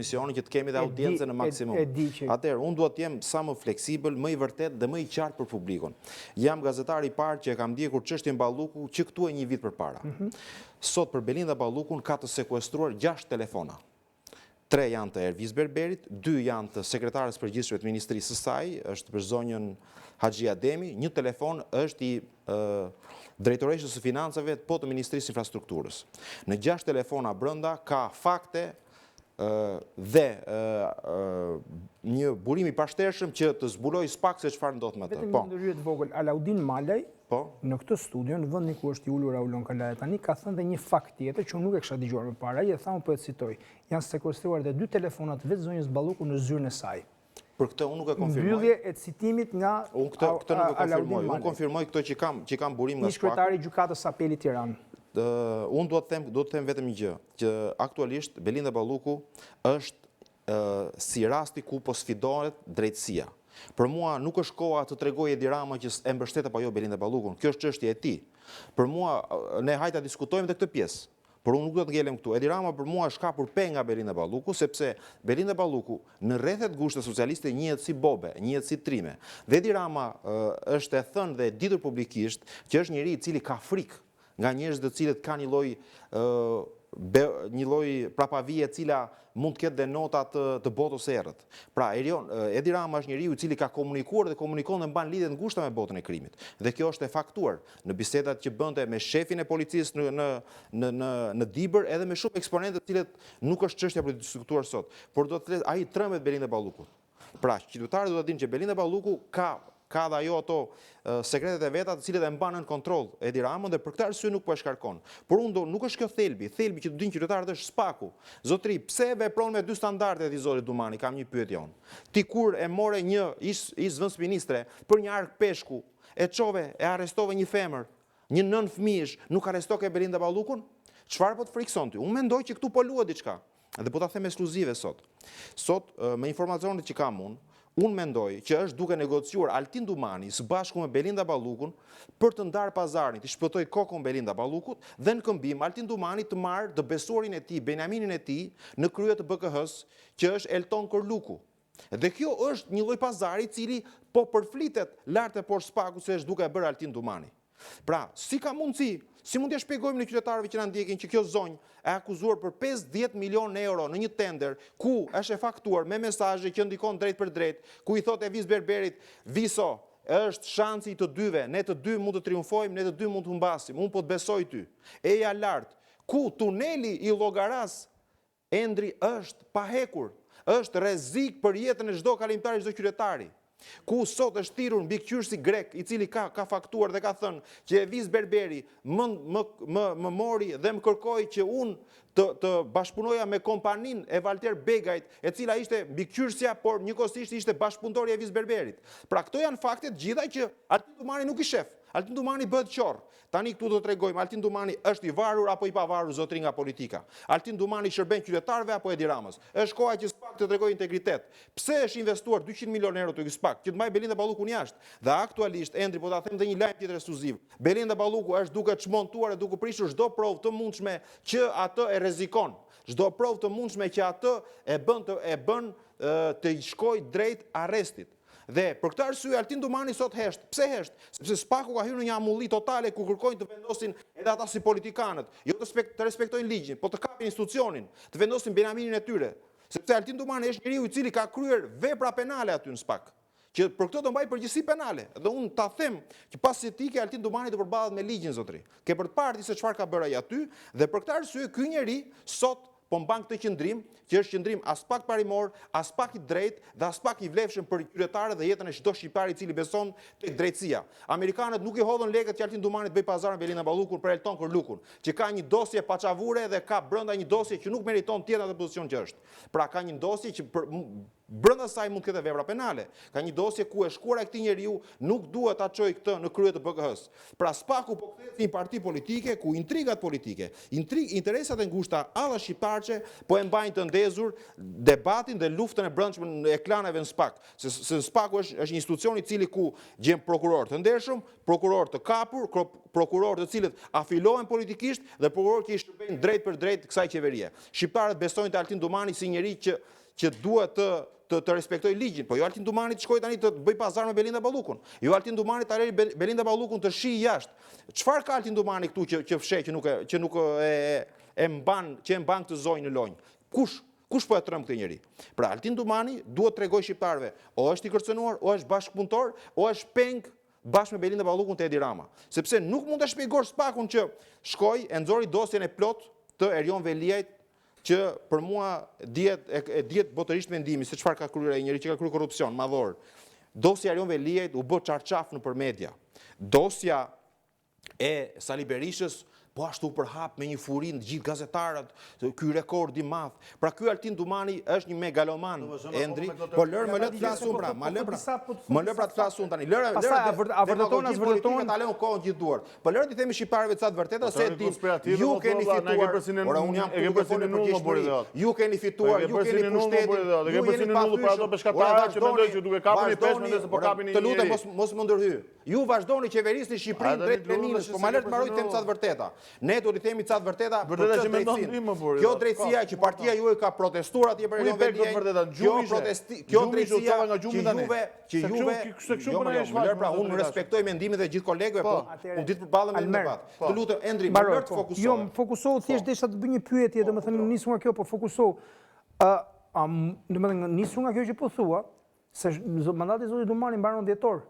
Emisionin që të kemi dhe audiencën në maksimum. Atëherë, unë dua të jem sa më fleksibël, më i vërtetë dhe më i qartë për publikun. Jam gazetari i parë që e kam ndjekur çështjen Balluku që këtu e një vit përpara. Mhm. Sot për Belinda Ballukun ka të sekuestruar 6 telefona. Tre janë të Ervis Berberit, dy janë të sekretares përgjithshme të ministrisë së saj, është për zonjën Haxhi Ademi, një telefon është i drejtoreshës së financave po të Ministrisë së Infrastrukturës. Në 6 telefona brenda ka fakte dhe një burim i pashtershëm që të zbulojë SPAK se çfarë ndodh me të. Vetëm po. një ndërhyrje të vogël, Alaudin Malaj, po. në këtë studio, në vendin ku është i ulur Aulon Kalaja tani, ka thënë dhe një fakt tjetër që unë nuk e kisha dëgjuar më parë. Ai e tha, unë po e citoj. Janë sekuestruar dhe dy telefona të vetë zonjës Balluku në zyrën e saj. Për këtë unë nuk e konfirmoj. Mbyllje e citimit nga Unë këtë këtë nuk e konfirmoj. Unë konfirmoj këtë që kam që kam burim nga SPAK. Ish-kryetari i Gjykatës së Apelit Tiranë. Unë dua të them, dua të them vetëm një gjë, që aktualisht Belinda Balluku është si rasti ku po sfidohet drejtësia. Për mua nuk është koha të tregojë Edi Rama që e mbështet apo jo Belinda Ballukun. Kjo është çështje e tij. Për mua ne hajt ta diskutojmë edhe këtë pjesë. Por unë nuk do të ngelem këtu. Edi Rama për mua është kapur peng nga Belinda Balluku, sepse Belinda Balluku në rrethet e ngushta socialiste njihet si bobe, njihet si trime. Dhe Edi Rama është e thënë dhe e ditur publikisht që është njeri i cili ka frikë nga njerëz të cilët kanë një lloj një lloj prapavije e cila mund të ketë dhe nota të, të botës së errët. Pra, Erion, Edi Rama është njeriu i cili ka komunikuar dhe komunikon dhe mban lidhje të ngushta me botën e krimit. Dhe kjo është e faktuar në bisedat që bënte me shefin e policisë në në në në në Dibër, edhe me shumë eksponentë të cilët nuk është çështja për të diskutuar sot. Por do të thotë ai trembet Belinda Ballukut. Pra, qytetarët do ta dinë që Belinda Balluku ka ka dhe ajo ato sekretet e veta të cilët e mban nën kontroll Edi Ramën dhe për këtë arsye nuk po e shkarkon. Por unë do, nuk është kjo thelbi, thelbi që të dinë qytetarët është SPAK-u. Zotri, pse vepron me dy standarde ti zoti Dumani, kam një pyetje unë. Ti kur e more një ish ish zëvendësministre për një arkë peshku, e çove, e arrestove një femër, një nënë fëmijësh, nuk arrestoke Belinda Ballukun? Çfarë po të frikëson ty? Unë mendoj që këtu po luhet diçka. Dhe po ta them ekskluzive sot. Sot, me informacionet që kam unë, unë mendoj që është duke negociuar Altin Dumani së bashku me Belinda Ballukun për të ndarë pazarin, t'i shpëtojë kokën Belinda Ballukut dhe në këmbim Altin Dumani të marrë të besuarin e tij, Benjaminin e tij në krye të BKH-së, që është Elton Kërluku. Dhe kjo është një lloj pazari i cili po përflitet lart e poshtë SPAK-ut se është duke e bërë Altin Dumani. Pra, si ka mundësi, si mund t'ia shpjegojmë ne qytetarëve që na ndjekin që kjo zonjë e akuzuar për 50 milion euro në një tender, ku është e faktuar me mesazhe që ndikon drejtpërdrejt, ku i thotë Evis Berberit, Viso, është shansi i të dyve, ne të dy mund të triumfojmë, ne të dy mund të humbasim, unë po të besoj ty. Eja lart, ku tuneli i Llogarasë Endri është pa hekur, është rrezik për jetën e çdo kalimtari, çdo qytetari. Ku sot është thirrur mbikëqyrësi grek, i cili ka ka faktuar dhe ka thënë që Evis Berberi më më më më mori dhe më kërkoi që unë të të bashkëpunoja me kompaninë e Valter Begajt, e cila ishte mbikëqyrësja, por njëkohësisht ishte bashkëpunëtori i Evis Berberit. Pra këto janë fakte të gjitha që Altin Dumani nuk i shef. Altin Dumani bëhet qorr. Tani këtu do të tregojmë Altin Dumani është i varur apo i pavarur zotëri nga politika. Altin Dumani shërben qytetarëve apo Edi Ramës. Është koha që SPAK të tregojë integritet. Pse është investuar 200 milionë euro tek SPAK që të mbajë Belinda Ballukun jashtë? Dhe aktualisht Endri po ta them dhe një lajm tjetër ekskluziv. Belinda Balluku është duke çmontuar e duke prishur çdo provë të mundshme që atë e rrezikon. Çdo provë të mundshme që atë e bën të e bën të shkojë drejt arrestit. Dhe për këtë arsye Altin Dumani sot hesht. Pse hesht? Sepse SPAK-u ka hyrë në një amulli totale ku kërkojnë të vendosin edhe ata si politikanët, jo të, spek, të respektojnë ligjin, po të kapin institucionin, të vendosin Benjaminin e tyre. Sepse Altin Dumani është njeriu i cili ka kryer vepra penale aty në SPAK që për këtë do mbajë përgjegjësi penale. Dhe unë ta them që pas se të ikë Altin Dumani do përballet me ligjin zotëri. Ke për të parë ti se çfarë ka bërë ai aty dhe për këtë arsye ky njeri sot po mban këtë qëndrim, që është qëndrim aspak parimor, aspak i drejtë dhe aspak i vlefshëm për qytetarët dhe jetën e çdo shqiptari i cili beson tek drejtësia. Amerikanët nuk i hodhën lekët që Altin Dumani të bëjë pazar me Belinda Ballukun për Elton Kërlukun, që ka një dosje paçavure dhe ka brenda një dosje që nuk meriton të jetë në atë pozicion që është. Pra ka një dosje që për, Brenda saj mund të ketë vepra penale. Ka një dosje ku e shkuara e këtij njeriu nuk duhet ta çojë këtë në krye të BKH-së. Pra SPAK-u po kthehet si një parti politike ku intrigat politike, intrig, interesat e ngushta alla shqiptarçe po e mbajnë të ndezur debatin dhe luftën e brendshme e klaneve në SPAK. Se, se SPAK-u është, është një institucion i cili ku gjen prokurorë të ndershëm, prokurorë të kapur, prokurorë të cilët afilohen politikisht dhe prokurorë që i shërbejnë drejtpërdrejt kësaj qeverie. Shqiptarët besojnë te Altin Dumani si njeri që që duhet të të, të respektojë ligjin, po jo Altin Dumani të shkojë tani të bëjë pazar me Belinda Ballukun. Jo Altin Dumani ta lërë Belinda Ballukun të shijë jashtë. Çfarë ka Altin Dumani këtu që që fsheh që nuk e që nuk e e mban, që e mban këtë zonjë në Lonjë? Kush kush po e tremb këtë njeri? Pra Altin Dumani duhet të tregojë shqiptarëve, o është i kërcënuar, o është bashkëpunëtor, o është peng bashkë me Belinda Ballukun te Edi Rama. Sepse nuk mund të shpjegosh SPAK-un që shkoi e nxori dosjen e plotë të Erion Veliajt që për mua dihet e, e dihet botërisht mendimi se çfarë ka kryer ai njeri që ka kryer korrupsion madhor. Dosja e Erion Veliajt u bë çarçaf nëpër media. Dosja e Sali Berishës po ashtu u përhap me një furi në gjithë gazetarët, ky rekord i madh. Pra ky Altin Dumani është një megaloman, Endri, po lërë më lë të flas unë pra, më lë pra. Më lë pra të flas unë tani. Lërë, lërë. A vërteton a s'vërteton? Ta lënë kohën gjithë duart. Po lërë t'i themi shqiptarëve ca të vërteta po se e din. Ju keni fituar. Ora unë jam këtu duke folur për përgjegjshmëri. Ju keni fituar, ju keni pushtetin. Ju jeni pa për ato peshkatarë që mendojnë që duke kapur një peshk mendojnë se po kapin një. Të lutem mos mos më ndërhy. Ju vazhdoni qeverisni Shqipërinë drejt greminës, po ma lër të mbaroj të them ca të vërteta. Ne do t'i themi ca të vërteta për këtë drejtësinë. Kjo drejtësia që partia juaj ka protestuar atje për Erion Veliajn, kjo protesti, kjo drejtësia që juve që juve jo, më jo, më lër pra unë respektoj mendimin e gjithë kolegëve, po, po unë di të përballem me debat. Po. Të lutem Endri, më lër të po. fokusohem. Jo, fokusohu thjesht desha të bëj një pyetje, domethënë nisur nga kjo, po fokusohu. Ë, a domethënë nisur nga kjo që po thua, se mandati i zotit Dumani mbaron dhjetor.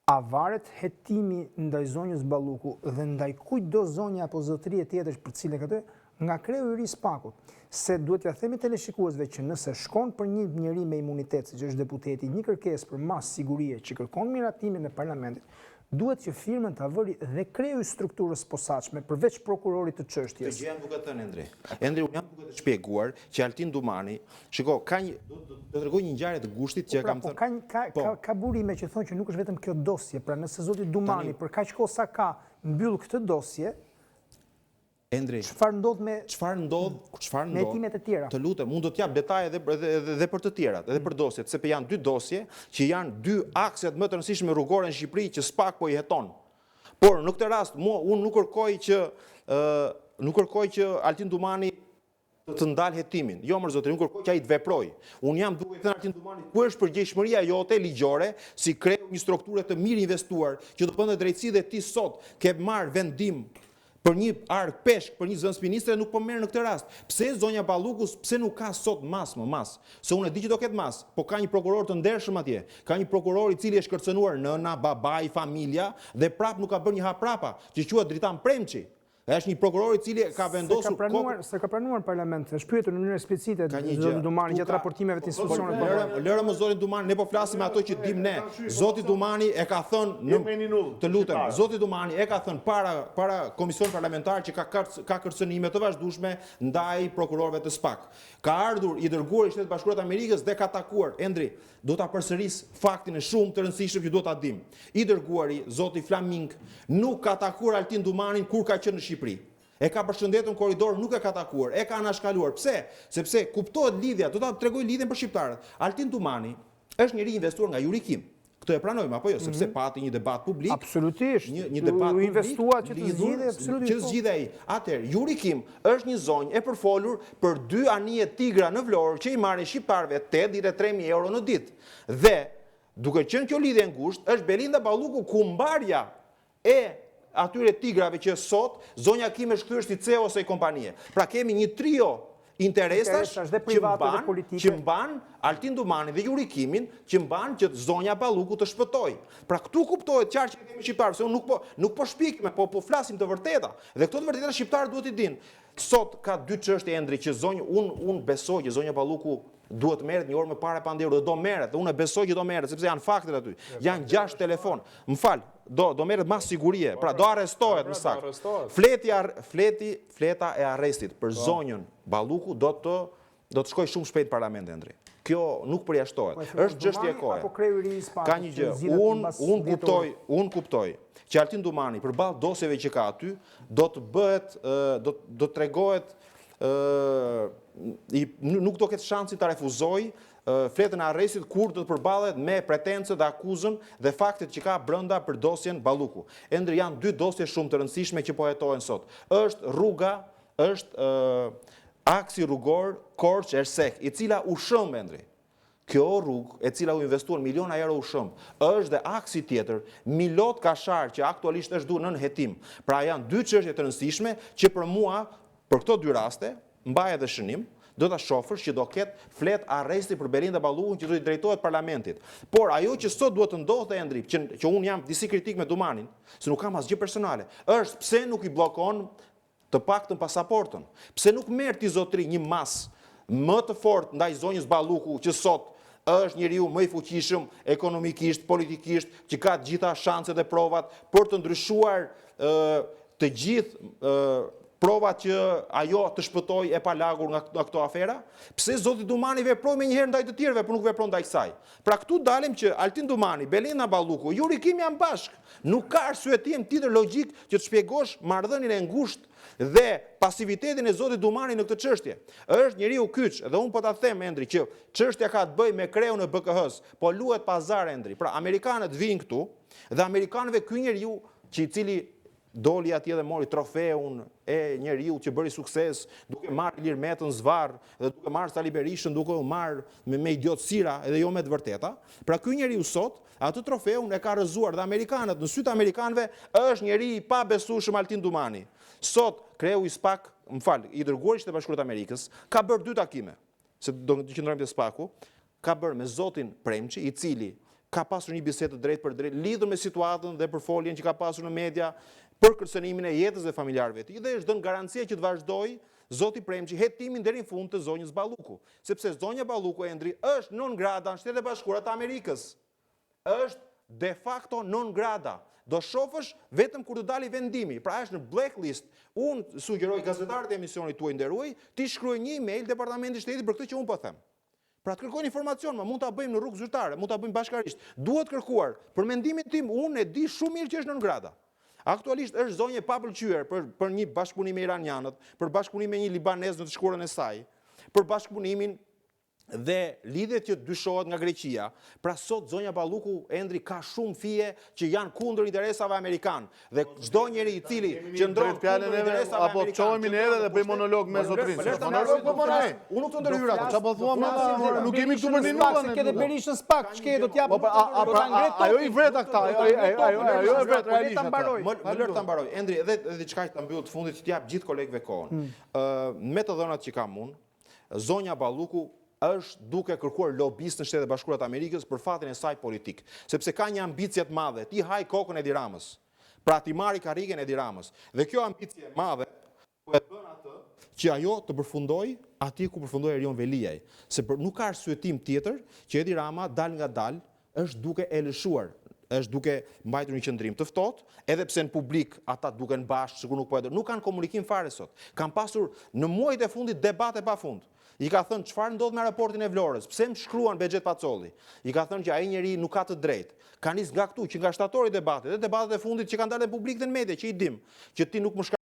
A varet hetimi ndaj zonjës Balluku dhe ndaj kujtdo zonje apo zotërie tjetër për të cilën këtë, nga kreu i ri i SPAK-ut? Se duhet t'ia themi teleshikuesve që nëse shkon për një njeri me imunitet, siç është deputeti, një kërkesë për masë sigurie që kërkon miratimin e parlamentit, duhet që firmën ta vëri dhe kreu i strukturës së posaçme, përveç prokurorit të çështjes. Këtë gjë jam duke thënë Endri. Endri, unë jam duke të shpjeguar që Altin Dumani Shiko, ka një do të të tregoj një ngjarje të gushtit që e po pra, kam po thënë. Ka ka po. ka ka burime që thonë që nuk është vetëm kjo dosje, pra nëse zoti Dumani për kaq kohë sa ka mbyll këtë dosje, Endri, çfarë ndodh me çfarë ndodh, çfarë ndodh me hetimet e tjera? Të lutem, unë do të jap detaje edhe edhe edhe, edhe për të tjerat, edhe për mm. dosjet, sepse janë dy dosje që janë dy akset më të rëndësishme rrugore në Shqipëri që SPAK po i heton. Por në këtë rast, mua unë nuk kërkoj që ë nuk kërkoj që Altin Dumani të ndalë hetimin. Jo mor zotëri, unë kërkoj që ai të veprojë. Unë jam duke i thënë Altin Dumanit, ku është përgjegjshmëria jote ligjore si kreu i një strukture të mirë investuar që do bënte drejtësi dhe ti sot ke marrë vendim për një arkë peshk, për një zëvendësministre nuk po merr në këtë rast. Pse zonja Balluku, pse nuk ka sot masë, më masë? Se unë e di që do ketë masë, po ka një prokuror të ndershëm atje. Ka një prokuror i cili është kërcënuar nëna, babai, familja dhe prapë nuk ka bërë një hap prapa, që quhet Dritan Premçi. Është një prokuror i cili ka vendosur kokën. Pranuar, s'e ka pranuar në parlament, është pyetur në mënyrë eksplicite zoti Dumani gjatë raportimeve të institucioneve po, po, Lërë më zotin Dumani, ne po flasim me ato që dim ne. Zoti Dumani e ka thënë në të lutem, zoti Dumani e ka thënë para para komisionit parlamentar që ka ka kërcënime të vazhdueshme ndaj prokurorëve të SPAK. Ka ardhur i dërguari i Shteteve të Bashkuara të Amerikës dhe ka takuar Endri, Do ta përsëris faktin e shumë të rëndësishëm që duhet ta dimë. I dërguari, zoti Flaming, nuk ka takuar Altin Dumanin kur ka qenë në Shqipëri. E ka përshëndetur në korridor, nuk e ka takuar, e ka anashkaluar. Pse? Sepse kuptohet lidhja, do ta tregoj lidhjen për shqiptarët. Altin Dumani është njeri i investuar nga Yuri Kim. Këtë e pranojmë apo jo, sepse mhm. pati një debat publik. Absolutisht. Një një debat publik. U investua që të zgjidhej absolutisht. Që të po. zgjidhej ai. Atëherë, Yuri Kim është një zonjë e përfolur për dy anije Tigra në Vlorë që i marrin shqiptarëve 83.000 euro në ditë. Dhe duke qenë kjo lidhje e ngushtë, është Belinda Balluku kumbarja e atyre tigrave që sot zonja Kim është kthyer si CEO e asaj kompanie. Pra kemi një trio interesash dhe private dhe politike që mban Altin Dumanin dhe Yuri Kimin, që mban që zonja Balluku të shpëtojë. Pra këtu kuptohet qartë që kemi shqiptarë, se unë nuk po nuk po shpikim, po po flasim të vërteta. Dhe këto të vërteta shqiptarët duhet t'i dinë. Sot ka dy çështje Endri që zonjë unë unë besoj që zonja Balluku duhet të merret një orë më parë e pandehur dhe do merret, dhe unë e besoj që do merret sepse janë faktet aty. Janë gjashtë telefon. Më fal, do do merret masë sigurie, pra do arrestohet më saktë. Fleti fleti fleta e arrestit për po. zonjën Balluku do të Do të shkojë shumë shpejt në parlament Endri. Kjo nuk përjashtohet. Po Është çështje kohe. Apo kreu i ri i SPAK-ut. Ka një gjë, unë unë kuptoj, unë kuptoj që Altin Dumani përballë dosjeve që ka aty do të bëhet do do të tregohet ë i nuk do ketë shansin ta refuzojë fletën e arrestit kur do të përballet me pretencët dhe akuzën dhe faktet që ka brenda për dosjen Balluku. Endri janë dy dosje shumë të rëndësishme që po hetohen sot. Është rruga është aksi rrugor Korçë-Ersekë, i cila u shëmb Endri. Kjo rrugë, e cila u investuan miliona euro u shëmb. Është dhe aksi tjetër, Milot-Kashar, që aktualisht është du nën hetim. Pra janë dy çështje të rëndësishme që për mua, për këto dy raste, mbaj edhe shënim, do ta shofësh që do ketë fletë arresti për Belinda Ballukun që do t'i drejtohet parlamentit. Por ajo që sot duhet të ndodhte Endri, që që unë jam disi kritik me Dumanin, se nuk kam asgjë personale, është pse nuk i bllokon Të paktën pasaportën. Pse nuk merr ti zotri një masë më të fortë ndaj zonjës Balluku që sot është njeriu më i fuqishëm ekonomikisht, politikisht, që ka të gjitha shanset dhe provat për të ndryshuar të gjithë provat që ajo të shpëtojë e palagur nga, nga këto afera? Pse zoti Dumani veproi menjëherë ndaj të tjerëve, por nuk vepron ndaj kësaj? Pra këtu dalim që Altin Dumani, Belinda Balluku, Yuri Kim janë bashkë. Nuk ka arsyetim tjetër logjik që të shpjegosh marrëdhënien e ngushtë dhe pasivitetin e zotit Dumani në këtë çështje. Është njeriu kyç dhe unë po ta them Endri që çështja ka të bëjë me kreun e BKH-së. Po luhet pazar Endri. Pra amerikanët vijnë këtu dhe amerikanëve ky njeriu që i cili Doli atje dhe mori trofeun e njeriut që bëri sukses duke marrë Ilir Metën zvarrë dhe duke marrë Sali Berishën duke u marrë me, me idiotësira edhe jo me të vërteta. Pra ky njeriu sot atë trofeun e ka rrëzuar dhe amerikanët në sytë e amerikanëve është njeri i pabesueshëm Altin Dumani. Sot kreu i SPAK, më fal, i dërguari i Shteteve të Bashkuara të Amerikës ka bërë dy takime se do të qëndrojmë te SPAK-u, ka bërë me zotin Premçi, i cili ka pasur një bisedë të drejtpërdrejtë lidhur me situatën dhe përfoljen që ka pasur në media për kërcënimin e jetës dhe familjarëve të tij dhe është dhënë garancia që të vazhdojë zoti Premçi hetimin deri në fund të zonjës Balluku, sepse zonja Balluku Endri është non grata në Shtetet e Bashkuara të Amerikës. Është de facto non grata. Do shofësh vetëm kur të dali vendimi. Pra është në blacklist. Unë sugjeroj gazetarët e emisionit tuaj nderuaj t'i shkruajnë një email Departamentit të Shtetit për këtë që unë po them. Pra të kërkojnë informacion, ma mund ta bëjmë në rrugë zyrtare, mund ta bëjmë bashkarisht. Duhet kërkuar. Për mendimin tim, unë e di shumë mirë që është non grata. Aktualisht është zonjë e papëlqyer për për një bashkëpunim me iranianët, për bashkëpunim me një libanez në të shkuarën e saj, për bashkëpunimin dhe lidhjet që dyshohet nga Greqia. Pra sot zonja Balluku Endri ka shumë fije që janë kundër interesave amerikanë dhe çdo njeri i cili qëndron kundër interesave apo çohemi ne edhe dhe bëjmë monolog me zotërinë. Monolog po po ne. Unë nuk të ndërhyra. Po çfarë po thua më? Nuk jemi këtu për një nulla. Se ke dhe Berishën SPAK, ç'ke do t'jap. Po pra, ajo i vret ata, ajo ajo e vret realisht. Më lër ta mbaroj. Endri, edhe diçka që ta mbyll të fundit që t'jap gjithë kolegëve kohën. Hmm. Ë me të dhënat që kam unë, Zonja Balluku është duke kërkuar lobistë në Shtetet e Bashkuara të Amerikës për fatin e saj politik, sepse ka një ambicie të madhe, t'i hajë kokën Edi Ramës. Pra t'i marrë karrigen Edi Ramës. Dhe kjo ambicie e madhe po e bën atë që ajo të përfundojë atje ku përfundoi Erion Veliaj, se për, nuk ka arsyetim tjetër që Edi Rama dalëngadalë është duke e lëshuar, është duke mbajtur një qëndrim të ftohtë, edhe pse në publik ata duken bashkë, sikur nuk po e do. Nuk kanë komunikim fare sot. Kanë pasur në muajt e fundit debate pa fund. I ka thënë çfarë ndodh me aeroportin e Vlorës, pse më shkruan Behgjet Pacolli. I ka thënë që ai njeri nuk ka të drejtë. Ka nis nga këtu, që nga shtatori debatet, dhe debatet e fundit që kanë dalë në publik dhe në media, që i dim, që ti nuk më shka...